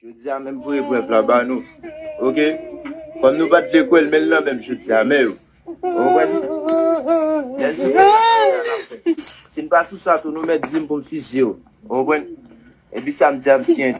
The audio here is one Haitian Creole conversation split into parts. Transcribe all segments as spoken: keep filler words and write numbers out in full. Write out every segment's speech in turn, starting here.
Jodi a menm voye prèv la ba nou. Oke? Kòm nou pa t vle kwè l, men l nan menm jodi a, men yo. Ou konprann? Lè l sou fè sa, sa l ap fè. Si n pa sou sa tou, nou mèt di m pou m fizye w. Ou konprann? Epi samdi a, m siyen.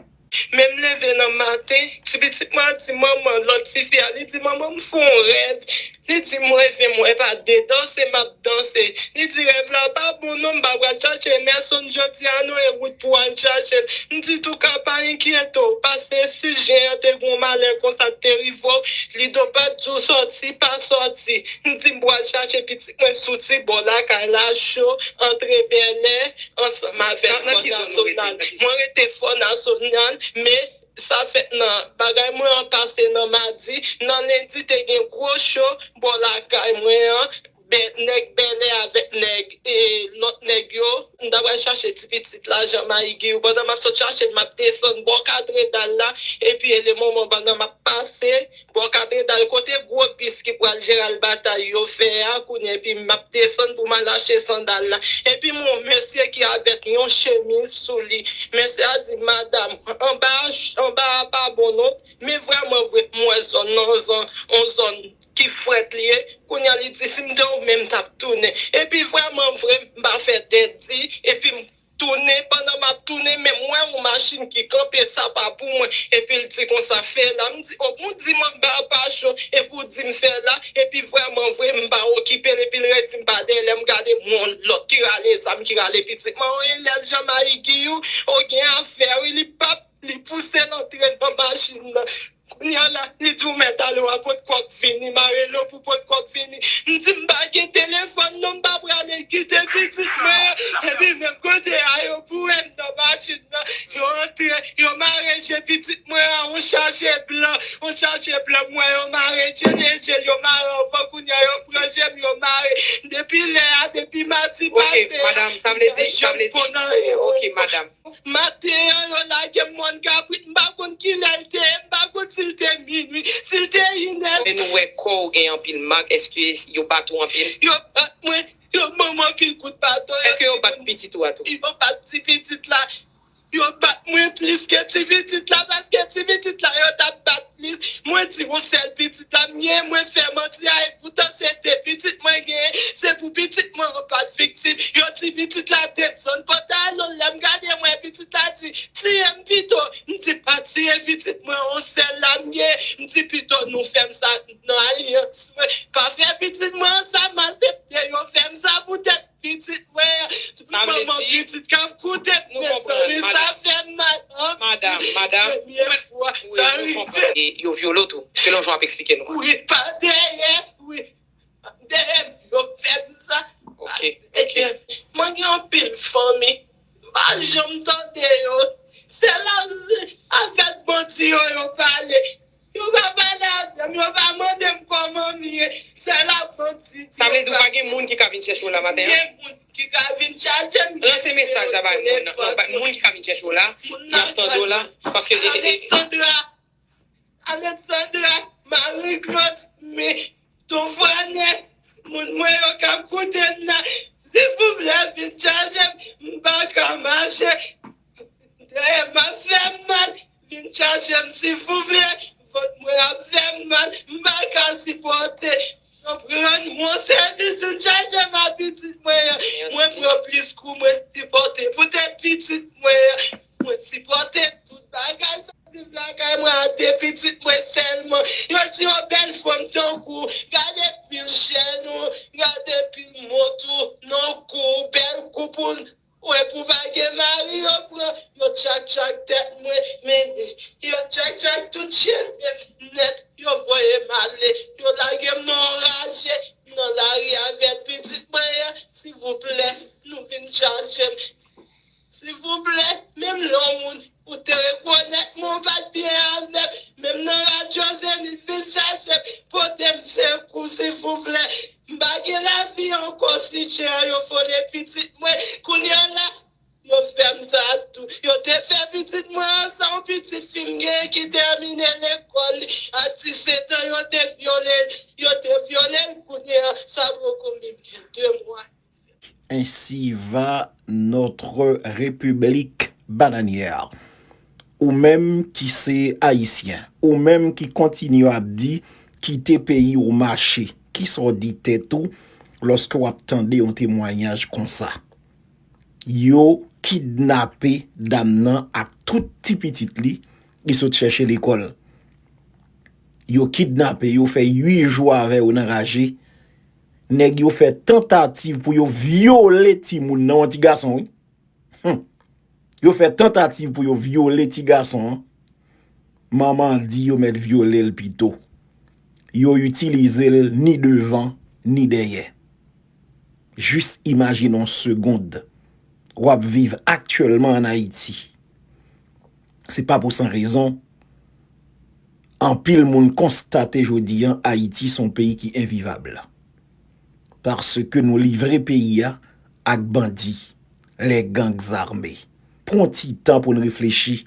Men m leve nan maten, ti pitit mwen an di manman, lòt tifi a, li di, "Manman, m fè yon rèv." Li di, "M reve, m wè pa de danse, m ap danse." Li di, "Rèv la pa bon non, m pa pral chache Emerson jodi a non, e wout pou w al chache l." M di, "Touka, pa enkyete w, pase si jen an te gen yon malè konsa k te rive w, Lido pa t di w sòti, pa sòti." M di, "M pral chache pitit mwen soti bò lakay la, cho, antre Bèlè, ansanm avèk Fò Nasyonal." Mwen rete Fò Nasyonal, men sa fèt nan bagay mwen an pase nan madi, nan lendi te gen gwo cho bò lakay mwen an, bè, nèg Bèlè avèk nèg, e, lòt nèg yo, m ta pral chache ti pitit la, Jan Mayigi yo. Pandan m ap sot chache l, m ap desann bò katedral la, epi e le moman pandan m ap pase bò katedral kote gwo bis ki pral Jeral Batay yo fè a, kounye epi m ap desann pou m al achte sandal la. Epi m wè yon mesye ki avèk yon chemiz sou li. Mesye a di, "Madanm, anba, anba a pa bon non." Men vrèman vre, m wè zòn nan, yon zòn, yon zòn ki frèt li ye. Kounye a li di, "Si m te ou menm, m t ap tounen." Epi vrèman vre, m pa fè tèt di, epi m tounen, pandan m ap tounen, men m wè yon machin ki kanpe, sa pa pou mwen. Epi l di konsa, "Fè la." M di, "O, pou w di m anba a pa cho, epi w di m fè la." Epi vrèman vre, m pa okipe l, epi l redi m pa dèyè. Lè m gade, m wè yon lòt ki rale zam, ki rale pitit mwen, "O, elèv Jan Mayigi ou, o, gen afè wi." Li p ap, li pouse l antre nan machin nan. Kounye a la, li di, "Ou mèt ale, w a pot kòk vini, m a rele w pou pot kòk vini." M di, "M pa gen telefòn non, m pa prale kite pitit mwen an." Epi menm kote a, yo boure m nan machin nan, yo antre, yo mare je pitit mwen an, yon chaje blan, yon chaje blan, m wè yo mare je l, e je l yo mare anvan, kounye a yo pran je m, yo mare. Depi lè a, depi madi pase a, m pa janm konn anyen. Maten an, yo lage m mòn kabrit, m pa konn kilè l te ye, m pa konn si l te minui, si l te inè. Men nou wè kò w gen anpil mak, èske yo bat ou anpil? Yo bat mwen, yo ban m anpil kout baton. Èske yo bat pitit ou a tou? Yo bat ti pitit la. Yo bat mwen plis ke ti pitit la, paske ti pitit la, yo t ap bat plis. Mwen di yon sèl pitit la m gen, mwen fè manti a, e poutan se de pitit mwen genyen, se pou pitit mwen an pa t viktim. Yo di pitit la desann pantalon l, lè m gade mwen, pitit la di, "Tiye m pito." M di, "Pa tiye pitit mwen, yon sèl la m gen." M di, "Pito nou fè m sa nan alyans mwen. Pa fè pitit mwen an sa, maltrete yo fè m sa poutèt pitit mwen an." Manman pitit k ap koute m, mezanmi, sa fè m mal anpil. Madanm, madanm, premye fwa sa rive. E yo vyole w tou, selon jan w ap eksplike nou an. Wi, pa dèyè, wi. Dèyè m, yo fè m sa. Ok, ok. Mwen gen anpil fanmi, m pa janm tande yo. Se la avèk bandi yo, yo pale. Yo pa pale avè m, yo pa mande m kòman m ye. Sèl apranti. Sa vle di ou pa gen moun ki ka vin chèche w la maten an? Gen moun ki ka vin chache m. Lanse mesaj la ba moun nan. Non, ba moun ki ka vin chèche w la, y ap tande w la. Paske, e, e, e, Alexandra, Alexandra, Marie Claude, men, Ton Frane, moun mwen yo k ap koute m nan, silvouplè, vin chache m, m pa ka mache. Dèyè m ap fè m mal, vin chache m, silvouplè. Vant mwen ap fè m mal, m pa ka sipòte. Rann mwen sèvis, vin chache m ak pitit mwen an. Mwen pran plis kou, mwen sipòte. Poutèt pitit mwen an, mwen sipòte tout bagay sa. Viv lakay mwen a de pitit mwen sèlman. Yo di yon bèl fanm tankou w. Gade pil chèn ou, gade pil mont ou, nan kou w, bèl koup ou. Ou wè pou w pa gen mari, yo pran, yo tchak tchak tèt mwen, men yo tchak tchak tout cheve m nèt, yo voye m ale, yo lage m nan yon raje, nan lari avèk pitit mwen an, silvouplè, nou vin chache m. Silvouplè, menm lè yon moun ou te rekonèt mwen, ou pa t byen avè m, menm nan radyo Zenith, vin chache m, pote m sekou, silvouplè. M pa gen lavi ankò, si chen an yo vole pitit mwen. Kounye a la, yo fè m sa tou. Yo te fè pitit mwen an, sa yon pitit fi m genyen ki tèmine lekòl li. A disèt an, yo te vyole l. Yo te vyole l, kounye a, sa poko menm gen de mwa. Ainsi va notre République bananière. Ou menm ki se Ayisyen, ou menm ki kontinye ap di kite peyi w mache, kisa w di tèt ou lòske w ap tande yon temwayaj konsa? Yo kidnape dam nan ak tout ti pitit li, li sot chèche lekòl. Yo kidnape yo, fè uit jou avè yo nan raje. Nèg yo fè tantativ pou yo vyole timoun nan, yon ti gason, wi. Hmm. Yo fè tantativ pou yo vyole ti gason an. Manman an di yo mèt vyole l pito. Yo itilize l ni devan, ni dèyè. Jis imajine yon segond. W ap viv aktyèlman ann Ayiti. Se pa pou san rezon, anpil moun konstate jodi an Ayiti se yon peyi ki envivab. Paske nou livre peyi a ak bandi, les gangs armés. Pran ti tan pou n reflechi.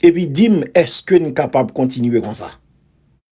Epi di m, èske n kapab kontinye konsa?